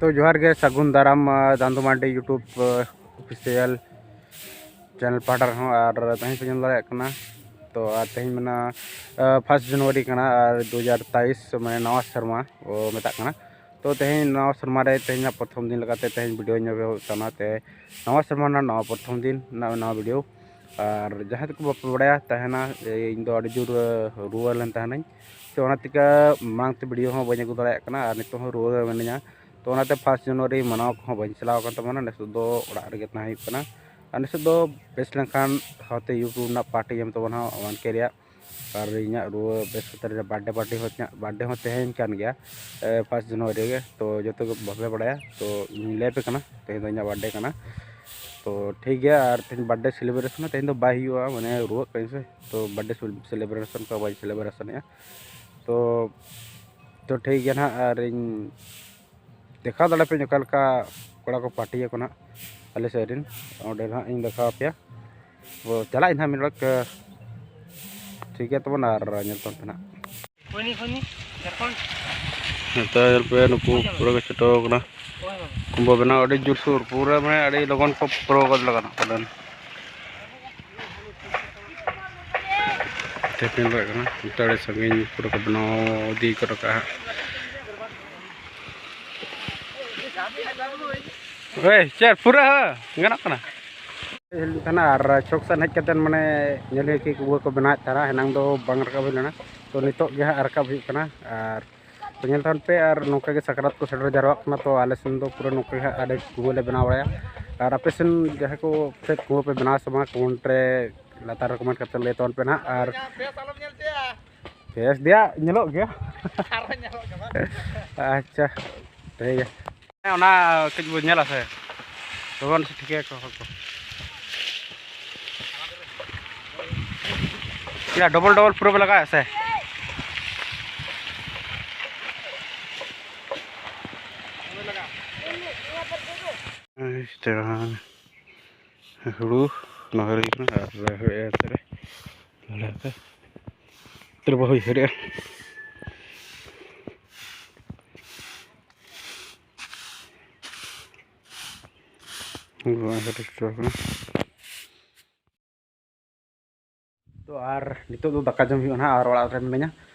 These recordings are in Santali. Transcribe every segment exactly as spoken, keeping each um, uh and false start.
ᱛᱚ ᱡᱚᱦᱟᱨ ᱜᱮ, ᱥᱟᱹᱜᱩᱱ ᱫᱟᱨᱟᱢ, ᱟᱸ, ᱫᱟᱱᱫᱩ ᱢᱟᱨᱰᱤ YouTube, ᱟᱸ, official channel ᱯᱟᱦᱴᱟ ᱨᱮᱦᱚᱸ᱾ ᱟᱨ ᱛᱮᱦᱮᱧ ᱯᱮ ᱧᱮᱞ ᱫᱟᱲᱮᱭᱟᱜ ᱠᱟᱱᱟ, ᱛᱚ ᱟᱨ ᱛᱮᱦᱮᱧ ᱢᱮᱱᱟᱜᱼᱟ, ᱟᱸ, first January ᱠᱟᱱᱟ ᱟᱨ ᱫᱩ ᱦᱟᱡᱟᱨ ᱛᱮᱭᱤᱥ, ᱢᱟᱱᱮ ᱱᱟᱣᱟ ᱥᱮᱨᱢᱟ ᱠᱚ ᱢᱮᱛᱟᱜ ᱠᱟᱱᱟ᱾ ᱛᱚ ᱛᱮᱦᱮᱧ ᱱᱟᱣᱟ ᱥᱮᱨᱢᱟ ᱨᱮ ᱛᱮᱦᱮᱧᱟᱜ ᱯᱨᱚᱛᱷᱚᱢ ᱫᱤᱱ ᱞᱮᱠᱟᱛᱮ ᱛᱮᱦᱮᱧ video ᱧᱚᱜ ᱦᱩᱭᱩᱜ ᱠᱟᱱᱟ, ᱛᱮ ᱱᱟᱣᱟ ᱥᱮᱨᱢᱟ ᱨᱮᱱᱟᱜ ᱱᱟᱣᱟ ᱯᱨᱚᱛᱷᱚᱢ ᱫᱤᱱ ᱨᱮᱱᱟᱜ ᱱᱟᱣᱟ video᱾ ᱟᱨ ᱡᱟᱦᱟᱸᱭ ᱫᱚᱠᱚ ᱵᱟᱯᱮ ᱵᱟᱲᱟᱭᱟ ᱛᱟᱦᱮᱱᱟ, ᱤᱧ ᱫᱚ ᱟᱹᱰᱤ ᱡᱳᱨ ᱨᱩᱣᱟᱹ ᱞᱮᱱ ᱛᱟᱦᱮᱱᱟᱹᱧ, ᱛᱚ ᱚᱱᱟ ᱛᱮᱜᱮ ᱢᱟᱲᱟᱝ ᱛᱮ video ᱦᱚᱸ ᱵᱟᱹᱧ ᱟᱹᱜᱩ ᱫᱟᱲᱮᱭᱟᱜ ᱠᱟᱱᱟ᱾ ᱟᱨ ᱱᱤᱛᱚᱜ ᱦᱚᱸ ᱨᱩᱣᱟᱹ ᱨᱮ ᱢᱤᱱᱟᱹᱧᱟ, ᱛᱚ ᱚᱱᱟᱛᱮ first January ᱢᱟᱱᱟᱣ ᱠᱚᱦᱚᱸ ᱵᱟᱹᱧ ᱪᱟᱞᱟᱣ ᱟᱠᱟᱱ ᱛᱟᱵᱚᱱᱟ᱾ ᱱᱤᱛᱚᱜ ᱫᱚ ᱚᱲᱟᱜ ᱨᱮᱜᱮ ᱛᱟᱦᱮᱸ ᱦᱩᱭᱩᱜ ᱠᱟᱱᱟ᱾ ᱟᱨ ᱱᱤᱛᱚᱜ ᱫᱚ ᱵᱮᱥ ᱞᱮᱱᱠᱷᱟᱱ ᱦᱚᱭᱛᱳ YouTube ᱨᱮᱱᱟᱜ part ᱤᱧ ᱮᱢ ᱛᱟᱵᱚᱱᱟ one K ᱨᱮᱭᱟᱜ᱾ ᱟᱨ ᱤᱧᱟᱹᱜ ᱨᱩᱣᱟᱹ ᱵᱮᱥ ᱠᱷᱟᱹᱛᱤᱨ ᱨᱮ birthday party ᱦᱚᱸ, ᱤᱧᱟᱹᱜ birthday ᱦᱚᱸ ᱛᱮᱦᱮᱧ ᱠᱟᱱ ᱜᱮᱭᱟ, ᱮ, first January ᱜᱮ᱾ ᱛᱚ ᱡᱚᱛᱚ ᱜᱮ ᱵᱟᱯᱮ ᱵᱟᱲᱟᱭᱟ, ᱛᱚ ᱤᱧ ᱞᱟᱹᱭ ᱟᱯᱮ ᱠᱟᱱᱟ, ᱛᱮᱦᱮᱧ ᱫᱚ ᱤᱧᱟᱹᱜ birthday ᱠᱟᱱᱟ᱾ ᱛᱚ ᱴᱷᱤᱠ ᱜᱮᱭᱟ, ᱟᱨ ᱛᱮᱦᱮᱧ birthday celebration ᱦᱚᱸ ᱛᱮᱦᱮᱧ ᱫᱚ ᱵᱟᱭ ᱦᱩᱭᱩᱜᱼᱟ, ᱢᱟᱱᱮ ᱨᱩᱣᱟᱹᱜ ᱠᱟᱹᱱᱟᱹᱧ ᱥᱮ, ᱛᱚ birthday celebration ᱠᱚ ᱵᱟᱹᱧ celebrationᱮᱫᱼᱟ᱾ ᱛᱚ, ᱛᱚ ᱴᱷᱤᱠ ᱜᱮᱭᱟ ᱱᱟᱦᱟᱜ, ᱟᱨ ᱤᱧ ᱫᱮᱠᱷᱟᱣ ᱫᱟᱲᱮ ᱯᱮᱭᱟᱹᱧ ᱚᱠᱟ ᱞᱮᱠᱟ ᱠᱚᱲᱟ ᱠᱚ partyᱭᱟᱠᱚ ᱱᱟᱦᱟᱜ ᱟᱞᱮ ᱥᱮᱫ ᱨᱮᱱ᱾ ᱚᱸᱰᱮ ᱱᱟᱦᱟᱜ ᱤᱧ ᱫᱮᱠᱷᱟᱣ ᱟᱯᱮᱭᱟ᱾ ᱛᱚ ᱪᱟᱞᱟᱜ ᱟᱹᱧ ᱱᱟᱦᱟᱜ ᱢᱤᱫ ᱰᱚᱸᱰᱮᱠ, ᱴᱷᱤᱠ ᱜᱮᱭᱟ ᱛᱟᱵᱚᱱ, ᱟᱨ ᱧᱮᱞ ᱛᱟᱵᱚᱱ ᱯᱮ ᱱᱟᱦᱟᱜ᱾ ᱱᱤᱛᱚᱜ ᱧᱮᱞ ᱯᱮ, ᱱᱩᱠᱩ ᱯᱩᱨᱟᱹ ᱠᱚ ᱪᱷᱩᱴᱟᱹᱣ ᱠᱟᱱᱟ ᱠᱩᱢᱵᱟᱹ ᱵᱮᱱᱟᱣ ᱟᱹᱰᱤ ᱡᱳᱨᱥᱳᱨ, ᱯᱩᱨᱟᱹ ᱢᱟᱱᱮ ᱟᱹᱰᱤ ᱞᱚᱜᱚᱱ ᱠᱚ ᱯᱩᱨᱟᱹᱣ ᱜᱚᱫ ᱞᱟᱜᱟᱜ ᱠᱟᱱᱟ᱾ ᱴᱷᱤᱠ ᱧᱮᱞ ᱫᱟᱲᱮᱭᱟᱜ ᱠᱟᱱᱟ, ᱱᱤᱛᱚᱜ ᱟᱹᱰᱤ ᱥᱟᱺᱜᱤᱧ ᱯᱩᱨᱟᱹ ᱠᱚ ᱵᱮᱱᱟᱣ ᱤᱫᱤ ᱜᱚᱫ ᱠᱟᱜᱼᱟ ᱦᱟᱸᱜ᱾ ᱳᱭ, ᱪᱮᱫ ᱯᱩᱨᱟᱹ ᱦᱚᱸ ᱜᱟᱱᱚᱜ ᱠᱟᱱᱟ? ᱦᱮᱡ ᱦᱩᱭᱩᱜ ᱛᱟᱦᱮᱱᱟ ᱟᱨ ᱪᱷᱚᱠ ᱥᱮᱫ ᱦᱮᱡ ᱠᱟᱛᱮᱫ ᱢᱟᱱᱮ ᱧᱮᱞ ᱦᱩᱭᱩᱜ ᱠᱤ ᱠᱩᱵᱟᱹ ᱠᱚ ᱵᱮᱱᱟᱣᱮᱫ ᱛᱟᱦᱮᱱᱟ, ᱮᱱᱟᱝ ᱫᱚ ᱵᱟᱝ ᱨᱟᱠᱟᱵ ᱦᱩᱭ ᱞᱮᱱᱟ, ᱛᱚ ᱱᱤᱛᱚᱜ ᱜᱮ ᱦᱟᱸᱜ ᱨᱟᱠᱟᱵ ᱦᱩᱭᱩᱜ ᱠᱟᱱᱟ᱾ ᱟᱨ ᱛᱚ ᱧᱮᱞ ᱛᱟᱵᱚᱱ ᱯᱮ, ᱟᱨ ᱱᱚᱝᱠᱟ ᱜᱮ ᱥᱟᱠᱨᱟᱛ ᱠᱚ ᱥᱮᱴᱮᱨ ᱡᱟᱣᱨᱟᱜ ᱠᱟᱱᱟ, ᱛᱚ ᱟᱞᱮ ᱥᱮᱱ ᱫᱚ ᱯᱩᱨᱟᱹ ᱱᱚᱝᱠᱟ ᱜᱮ ᱦᱟᱸᱜ ᱟᱹᱰᱤ ᱠᱩᱵᱟᱹ ᱞᱮ ᱵᱮᱱᱟᱣ ᱵᱟᱲᱟᱭᱟ᱾ ᱟᱨ ᱟᱯᱮ ᱥᱮᱱ ᱡᱟᱦᱟᱸᱭ ᱠᱚ ᱪᱮᱫ ᱠᱩᱵᱟᱹ ᱯᱮ ᱵᱮᱱᱟᱣᱟ ᱥᱮ ᱵᱟᱝ, comment ᱨᱮ ᱞᱟᱛᱟᱨ ᱨᱮ comment ᱠᱟᱛᱮᱫ ᱞᱟᱹᱭ ᱛᱟᱵᱚᱱ ᱯᱮ ᱱᱟᱦᱟᱜ᱾ ᱟᱨ ᱵᱮᱥ ᱫᱮᱭᱟ ᱧᱮᱞᱚᱜ ᱜᱮᱭᱟ᱾ ᱟᱪᱪᱷᱟ, ᱴᱷᱤᱠ ᱜᱮᱭᱟ᱾ ᱦᱮᱸ, ᱚᱱᱟ ᱠᱟᱹᱡ ᱵᱚ ᱧᱮᱞᱟ ᱥᱮ, ᱞᱚᱜᱚᱱ ᱥᱮ ᱴᱷᱤᱠᱟᱹᱭᱟᱠᱚ ᱦᱚᱲ ᱠᱚ᱾ ᱭᱟ, double double ᱯᱩᱨᱟᱹ ᱵᱚ ᱞᱟᱜᱟᱣᱮᱫ ᱥᱮ? ᱦᱩᱲᱩ ᱱᱚᱣᱟ ᱦᱩᱭ ᱠᱟᱱᱟ ᱟᱨ ᱦᱩᱭ ᱮᱱᱛᱮ ᱨᱮ ᱱᱚᱰᱮ ᱦᱟᱯᱮ ᱛᱤᱨᱮ ᱵᱚ ᱦᱩᱭ ᱥᱟᱹᱨᱤᱜᱼᱟ᱾ ᱛᱚ ᱟᱨ ᱱᱤᱛᱚᱜ ᱫᱚ ᱫᱟᱠᱟ ᱡᱚᱢ ᱦᱩᱭᱩᱜᱼᱟ ᱱᱟᱦᱟᱜ, ᱟᱨ ᱚᱲᱟᱜ ᱨᱮ ᱢᱤᱱᱟᱹᱧᱟ᱾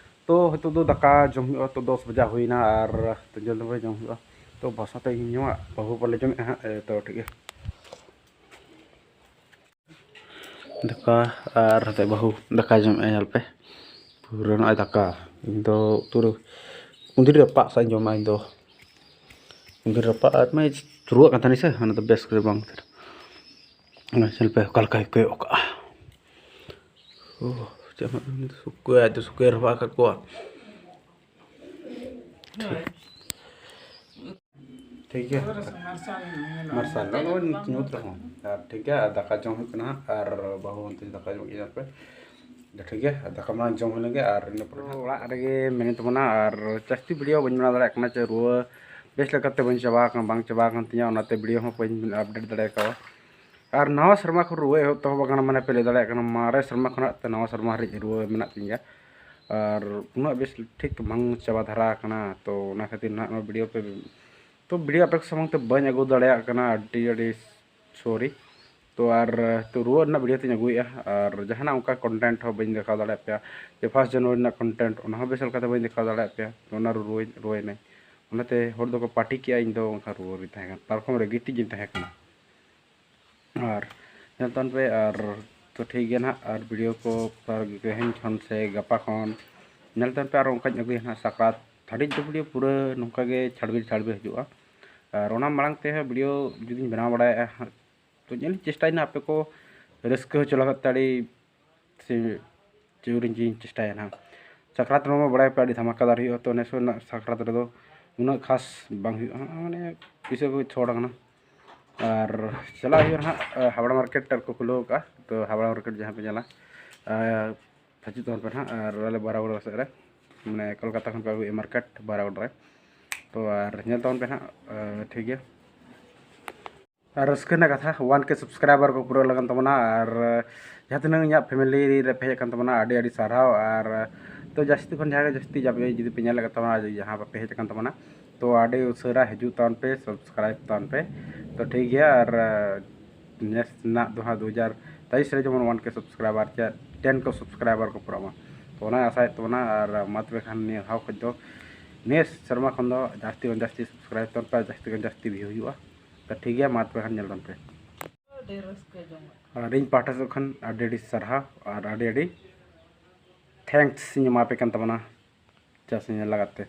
ᱛᱚ ᱱᱤᱛᱚᱜ ᱫᱚ ᱫᱟᱠᱟ ᱡᱚᱢ ᱦᱩᱭᱩᱜᱼᱟ᱾ ᱛᱚ ᱫᱚᱥ ᱵᱟᱡᱟ ᱦᱩᱭᱱᱟ, ᱟᱨ ᱛᱚ ᱡᱚᱞᱫᱤ ᱵᱷᱟᱵᱮ ᱡᱚᱢ ᱦᱩᱭᱩᱜᱼᱟ᱾ ᱛᱚ ᱵᱟᱥᱟ ᱛᱮ ᱤᱧ ᱡᱚᱢᱟ, ᱵᱟᱹᱦᱩ ᱯᱟᱞᱮ ᱡᱚᱢᱮᱫᱼᱟ ᱦᱟᱸᱜ᱾ ᱮ, ᱛᱚ ᱴᱷᱤᱠ ᱜᱮᱭᱟ᱾ ᱫᱟᱠᱟ ᱟᱨ ᱦᱟᱛᱮ ᱵᱟᱹᱦᱩ ᱫᱟᱠᱟ ᱡᱚᱢᱮᱫᱼᱟ, ᱧᱮᱞ ᱯᱮ᱾ ᱯᱩᱨᱟᱹ ᱱᱚᱜᱼᱚᱭ ᱫᱟᱠᱟ᱾ ᱤᱧ ᱫᱚ ᱩᱛᱩ ᱨᱮ ᱠᱩᱸᱫᱽᱨᱤ ᱨᱟᱯᱟᱜ ᱥᱟᱜ ᱤᱧ ᱡᱚᱢᱟ ᱤᱧ ᱫᱚ᱾ ᱠᱩᱸᱫᱽᱨᱤ ᱨᱟᱯᱟᱜ ᱟᱨ ᱢᱟᱱᱮ ᱨᱩᱣᱟᱹᱜ ᱠᱟᱱ ᱛᱟᱦᱮᱱᱤᱧ ᱥᱮ, ᱚᱱᱟ ᱫᱚ ᱵᱮᱥ ᱜᱮ ᱵᱟᱝ ᱛᱟᱦᱮᱱᱟ᱾ ᱚᱱᱟ ᱧᱮᱞ ᱯᱮ ᱚᱠᱟ ᱞᱮᱠᱟᱭ ᱠᱚᱭᱚᱜ ᱠᱟᱜᱼᱟ᱾ ᱳ, ᱪᱮᱫ ᱦᱚᱸ ᱵᱟᱝ, ᱥᱩᱠᱟᱹ, ᱟᱡ ᱫᱚ ᱥᱩᱠᱟᱹᱭ ᱨᱟᱯᱟᱜ ᱟᱠᱟᱫ ᱠᱚᱣᱟ᱾ ᱴᱷᱤᱠ ᱜᱮᱭᱟ᱾ ᱢᱟᱨᱥᱟᱞ ᱧᱮᱞᱚᱜᱼᱟ᱾ ᱢᱟᱨᱥᱟᱞ ᱱᱚᱜᱼᱚᱭ ᱧᱩᱛ ᱨᱮᱦᱚᱸ᱾ ᱟᱨ ᱴᱷᱤᱠ ᱜᱮᱭᱟ, ᱫᱟᱠᱟ ᱡᱚᱢ ᱦᱩᱭᱩᱜ ᱠᱟᱱᱟ ᱦᱟᱸᱜ, ᱟᱨ ᱵᱟᱹᱦᱩ ᱚᱱᱛᱮ ᱫᱟᱠᱟ ᱡᱚᱢ ᱠᱮᱫᱟ ᱯᱮ᱾ ᱴᱷᱤᱠ ᱜᱮᱭᱟ, ᱫᱟᱠᱟ ᱢᱟ ᱡᱚᱢ ᱦᱩᱭ ᱞᱮᱱ ᱜᱮ, ᱟᱨ ᱤᱱᱟᱹ ᱯᱚᱨᱮ ᱦᱟᱸᱜ ᱚᱲᱟᱜ ᱨᱮᱜᱮ ᱢᱮᱱᱟᱜ ᱛᱟᱵᱚᱱᱟ, ᱟᱨ ᱡᱟᱹᱥᱛᱤ ᱵᱷᱤᱰᱤᱭᱳ ᱵᱟᱹᱧ ᱵᱮᱱᱟᱣ ᱫᱟᱲᱮᱭᱟᱜ ᱠᱟᱱᱟ, ᱪᱮ ᱨᱩᱣᱟᱹ ᱵᱮᱥ ᱞᱮᱠᱟᱛᱮ ᱵᱟᱹᱧ ᱪᱟᱵᱟ ᱟᱠᱟᱱᱟ, ᱵᱟᱝ ᱪᱟᱵᱟ ᱟᱠᱟᱱ ᱛᱤᱧᱟᱹ, ᱚᱱᱟᱛᱮ ᱵᱷᱤᱰᱤᱭᱳ ᱦᱚᱸ ᱵᱟᱹᱧ ᱟᱯᱰᱮᱴ ᱫᱟᱲᱮ ᱠᱟᱣᱟ᱾ ᱟᱨ ᱱᱟᱣᱟ ᱥᱮᱨᱢᱟ ᱠᱷᱚᱱ ᱨᱩᱣᱟᱹ ᱮᱦᱚᱵ ᱛᱚᱦᱚᱵ ᱟᱠᱟᱱᱟ, ᱢᱟᱱᱮ ᱯᱮ ᱞᱟᱹᱭ ᱫᱟᱲᱮᱭᱟᱜ ᱠᱟᱱᱟ, ᱢᱟᱨᱮ ᱥᱮᱨᱢᱟ ᱠᱷᱚᱱᱟᱜ ᱛᱮ ᱱᱟᱣᱟ ᱥᱮᱨᱢᱟ ᱦᱟᱹᱨᱤᱡ ᱨᱩᱣᱟᱹ ᱢᱮᱱᱟᱜ ᱛᱤᱧ ᱜᱮᱭᱟ᱾ ᱟᱨ ᱩᱱᱟᱹᱜ ᱵᱮᱥ ᱴᱷᱤᱠ ᱵᱟᱝ ᱪᱟᱵᱟ ᱫᱷᱟᱨᱟ ᱟᱠᱟᱱᱟ, ᱛᱚ ᱚᱱᱟ ᱠᱷᱟᱹᱛᱤᱨ ᱱᱟᱦᱟᱜ ᱱᱚᱣᱟ ᱵᱷᱤᱰᱤᱭᱳ ᱯᱮ, ᱛᱚ ᱵᱷᱤᱰᱤᱭᱳ ᱟᱯᱮ ᱠᱚ ᱥᱟᱢᱟᱝ ᱛᱮ ᱵᱟᱹᱧ ᱟᱹᱜᱩ ᱫᱟᱲᱮᱭᱟᱜ ᱠᱟᱱᱟ, ᱟᱹᱰᱤ ᱟᱹᱰᱤ ᱥᱚᱨᱤ᱾ ᱛᱚ ᱟᱨ ᱛᱚ ᱨᱩᱣᱟᱹ ᱨᱮᱱᱟᱜ ᱵᱷᱤᱰᱤᱭᱳ ᱛᱤᱧ ᱟᱹᱜᱩᱭᱮᱫᱼᱟ, ᱟᱨ ᱡᱟᱦᱟᱱᱟᱜ ᱚᱱᱠᱟ ᱠᱚᱱᱴᱮᱱᱴ ᱦᱚᱸ ᱵᱟᱹᱧ ᱫᱮᱠᱷᱟᱣ ᱫᱟᱲᱮᱭᱟᱜ ᱯᱮᱭᱟ, ᱡᱮ ᱯᱷᱟᱥᱴ ᱡᱟᱱᱩᱣᱟᱨᱤ ᱨᱮᱱᱟᱜ ᱠᱚᱱᱴᱮᱱᱴ, ᱚᱱᱟ ᱦᱚᱸ ᱵᱮᱥ ᱞᱮᱠᱟᱛᱮ ᱵᱟᱹᱧ ᱫᱮᱠᱷᱟᱣ ᱫᱟᱲᱮᱭᱟᱜ ᱯᱮᱭᱟ᱾ ᱛᱚ ᱚᱱᱟ ᱨᱩᱣᱟᱹ, ᱨᱩᱣᱟᱹᱭᱮᱱᱟᱹᱧ, ᱚᱱᱟᱛᱮ ᱦᱚᱲ ᱫᱚᱠᱚ ᱯᱟᱨᱴᱤ ᱠᱮᱜᱼᱟ, ᱤᱧ ᱫᱚ ᱚᱱᱠᱟ ᱨᱩᱣᱟᱹ ᱨᱮᱧ ᱛᱟᱦᱮᱸ ᱠᱟᱱᱟ, ᱯᱟᱨᱠᱚᱢ ᱨᱮ ᱜᱤᱛᱤᱡ ᱜᱤᱧ ᱛᱟᱦᱮᱸ ᱠᱟᱱᱟ᱾ ᱟᱨ ᱧᱮᱞ ᱛᱟᱵᱚᱱ ᱯᱮ, ᱟᱨ ᱛᱚ ᱴᱷᱤᱠ ᱜᱮᱭᱟ ᱱᱟᱦᱟᱜ, ᱟᱨ ᱵᱷᱤᱰᱤᱭᱳ ᱠᱚ ᱟᱨ ᱛᱮᱦᱮᱧ ᱠᱷᱚᱱ ᱥᱮ ᱜᱟᱯᱟ ᱠᱷᱚᱱ ᱧᱮᱞ ᱛᱟᱵᱚᱱ ᱯᱮ, ᱟᱨ ᱚᱱᱠᱟᱧ ᱟᱹᱜᱩᱭᱟ ᱱᱟᱦᱟᱜ᱾ ᱥᱟᱠᱨᱟᱛ ᱫᱷᱟᱹᱨᱤᱡ ᱫᱚ ᱵᱷᱤᱰᱤᱭᱳ ᱯᱩᱨᱟᱹ ᱱᱚᱝᱠᱟ ᱜᱮ ᱪᱷᱟᱲᱵᱤᱲ ᱪᱷᱟᱲᱵᱤᱲ ᱦᱤᱡᱩᱜᱼᱟ᱾ ᱟᱨ ᱚᱱᱟ ᱢᱟᱲᱟᱝ ᱛᱮᱦᱚᱸ ᱵᱷᱤᱰᱤᱭᱳ ᱡᱩᱫᱤᱧ ᱵᱮᱱᱟᱣ ᱵᱟᱲᱟᱭᱟ ᱦᱟᱸᱜ, ᱛᱚ ᱧᱮᱞ ᱤᱧ ᱪᱮᱥᱴᱟᱭᱟ ᱱᱟᱦᱟᱜ ᱟᱯᱮ ᱠᱚ ᱨᱟᱹᱥᱠᱟᱹ ᱦᱚᱪᱚ ᱞᱟᱹᱜᱤᱫ ᱛᱮ ᱟᱹᱰᱤ ᱥᱮ ᱡᱳᱨᱤᱧ ᱪᱮᱥᱴᱟᱭᱟ ᱱᱟᱦᱟᱜ᱾ ᱥᱟᱠᱨᱟᱛ ᱨᱮᱢᱟ ᱵᱟᱲᱟᱭ ᱯᱮ ᱟᱹᱰᱤ ᱫᱷᱟᱢᱟᱠᱟᱫᱟᱨ ᱦᱩᱭᱩᱜᱼᱟ, ᱛᱚ ᱱᱮᱥ ᱨᱮᱱᱟᱜ ᱥᱟᱠᱨᱟᱛ ᱨᱮᱫᱚ ᱩᱱᱟᱹᱜ ᱠᱷᱟᱥ ᱵᱟᱝ ᱦᱩᱭᱩᱜᱼᱟ, ᱢᱟᱱᱮ ᱯᱩᱭᱥᱟᱹ ᱠᱚ ᱪᱷᱚᱲ ᱟᱠᱟᱱᱟ᱾ ᱟᱨ ᱪᱟᱞᱟᱜ ᱦᱩᱭᱩᱜᱼᱟ ᱱᱟᱦᱟᱜ, ᱦᱟᱵᱲᱟ ᱢᱟᱨᱠᱮᱴ ᱨᱮᱠᱚ ᱠᱷᱩᱞᱟᱹᱣ ᱠᱟᱜᱼᱟ, ᱛᱚ ᱦᱟᱵᱲᱟ ᱢᱟᱨᱠᱮᱴ ᱡᱟᱦᱟᱸ ᱯᱮ ᱧᱮᱞᱟ, ᱦᱤᱡᱩᱜ ᱛᱟᱵᱚᱱ ᱯᱮ ᱱᱟᱦᱟᱜ᱾ ᱟᱨ ᱟᱞᱮ ᱵᱟᱨᱟᱜᱚᱲ ᱥᱮᱫ ᱨᱮ, ᱢᱟᱱᱮ ᱠᱳᱞᱠᱟᱛᱟ ᱠᱷᱚᱱ ᱠᱚ ᱟᱹᱜᱩᱭᱟ ᱢᱟᱨᱠᱮᱴ ᱵᱟᱨᱟᱜᱚᱲ ᱨᱮ᱾ ᱛᱚ ᱟᱨ ᱧᱮᱞ ᱛᱟᱵᱚᱱ ᱯᱮ ᱱᱟᱦᱟᱜ, ᱴᱷᱤᱠ ᱜᱮᱭᱟ᱾ ᱟᱨ ᱨᱟᱹᱥᱠᱟᱹ ᱨᱮᱱᱟᱜ ᱠᱟᱛᱷᱟ, ᱚᱣᱟᱱ ᱠᱮ ᱥᱟᱵᱥᱠᱨᱟᱭᱵᱟᱨ ᱠᱚ ᱯᱩᱨᱟᱹᱣ ᱞᱟᱜᱟᱱ ᱛᱟᱵᱚᱱᱟ᱾ ᱟᱨ ᱡᱟᱦᱟᱸ ᱛᱤᱱᱟᱹᱜ ᱤᱧᱟᱹᱜ ᱯᱷᱮᱢᱮᱞᱤ ᱨᱮ ᱯᱮ ᱦᱮᱡ ᱟᱠᱟᱱ ᱛᱟᱵᱚᱱᱟ, ᱟᱹᱰᱤ ᱟᱹᱰᱤ ᱥᱟᱨᱦᱟᱣ᱾ ᱟᱨ ᱛᱚ ᱡᱟᱹᱥᱛᱤ ᱠᱷᱚᱱ ᱡᱟᱦᱟᱸ ᱜᱮ ᱡᱟᱹᱥᱛᱤ ᱡᱟᱯ-, ᱡᱩᱫᱤ ᱯᱮ ᱧᱮᱞ ᱟᱠᱟᱫ ᱛᱟᱵᱚᱱᱟ, ᱡᱟᱦᱟᱸ ᱵᱟᱯᱮ ᱦᱮᱡ ᱟᱠᱟᱱ ᱛᱟᱵᱚᱱᱟ, ᱛᱚ ᱟᱹᱰᱤ ᱩᱥᱟᱹᱨᱟ ᱦᱤᱡᱩᱜ ᱛᱟᱵᱚᱱ ᱯᱮ, ᱥᱟᱵᱥᱠᱨᱟᱭᱤᱵᱽ ᱛᱟᱵᱚᱱ ᱯᱮ᱾ ᱛᱚ ᱴᱷᱤᱠ ᱜᱮᱭᱟ, ᱟᱨ ᱱᱮᱥ ᱨᱮᱱᱟᱜ ᱫᱚ ᱦᱟᱸᱜ ᱫᱩ ᱦᱟᱡᱟᱨ ᱛᱮᱭᱤᱥ ᱨᱮ ᱡᱮᱢᱚᱱ ᱚᱣᱟᱱ ᱠᱮ ᱥᱟᱵᱥᱠᱨᱟᱭᱵᱟᱨ ᱪᱮ ᱴᱮᱱ ᱠᱮ ᱥᱟᱵᱥᱠᱨᱟᱭᱵᱟᱨ ᱠᱚ ᱯᱩᱨᱟᱜ ᱢᱟ᱾ ᱛᱚ ᱚᱱᱟ ᱟᱥᱟᱭᱮᱫ ᱛᱟᱵᱚᱱᱟ᱾ ᱟᱨ ᱢᱟ ᱛᱚᱵᱮ ᱠᱷᱟᱱ ᱱᱤᱭᱟᱹ ᱫᱷᱟᱣ ᱠᱷᱚᱱ ᱫᱚ, ᱱᱮᱥ ᱥᱮᱨᱢᱟ ᱠᱷᱚᱱ ᱫᱚ ᱡᱟᱹᱥᱛᱤ ᱠᱷᱚᱱ ᱡᱟᱹᱥᱛᱤ ᱥᱟᱵᱥᱠᱨᱟᱭᱤᱵ ᱛᱟᱵᱚᱱ ᱯᱮ, ᱡᱟᱹᱥᱛᱤ ᱠᱷᱚᱱ ᱡᱟᱹᱥᱛᱤ ᱵᱷᱤᱭᱩ ᱦᱩᱭᱩᱜᱼᱟ᱾ ᱛᱚ ᱴᱷᱤᱠ ᱜᱮᱭᱟ, ᱢᱟ ᱛᱚᱵᱮ ᱠᱷᱟᱱ ᱧᱮᱞ ᱛᱟᱵᱚᱱ ᱯᱮ᱾ ᱟᱹᱰᱤ ᱨᱟᱹᱥᱠᱟᱹ ᱡᱚᱝ᱾ ᱟᱨ ᱤᱧ ᱯᱟᱦᱴᱟ ᱥᱮᱫ ᱠᱷᱚᱱ ᱟᱹᱰᱤ ᱟᱹᱰᱤ ᱥᱟᱨᱦᱟᱣ ᱟᱨ ᱟᱹᱰᱤ ᱟᱹᱰᱤ ᱛᱷᱮᱝᱠᱥ ᱤᱧ ᱮᱢᱟ ᱯᱮ ᱠᱟᱱ ᱛᱟᱵᱚᱱᱟ ᱪᱟᱥ ᱧᱮᱞ ᱞᱟᱜᱟᱫ ᱛᱮ᱾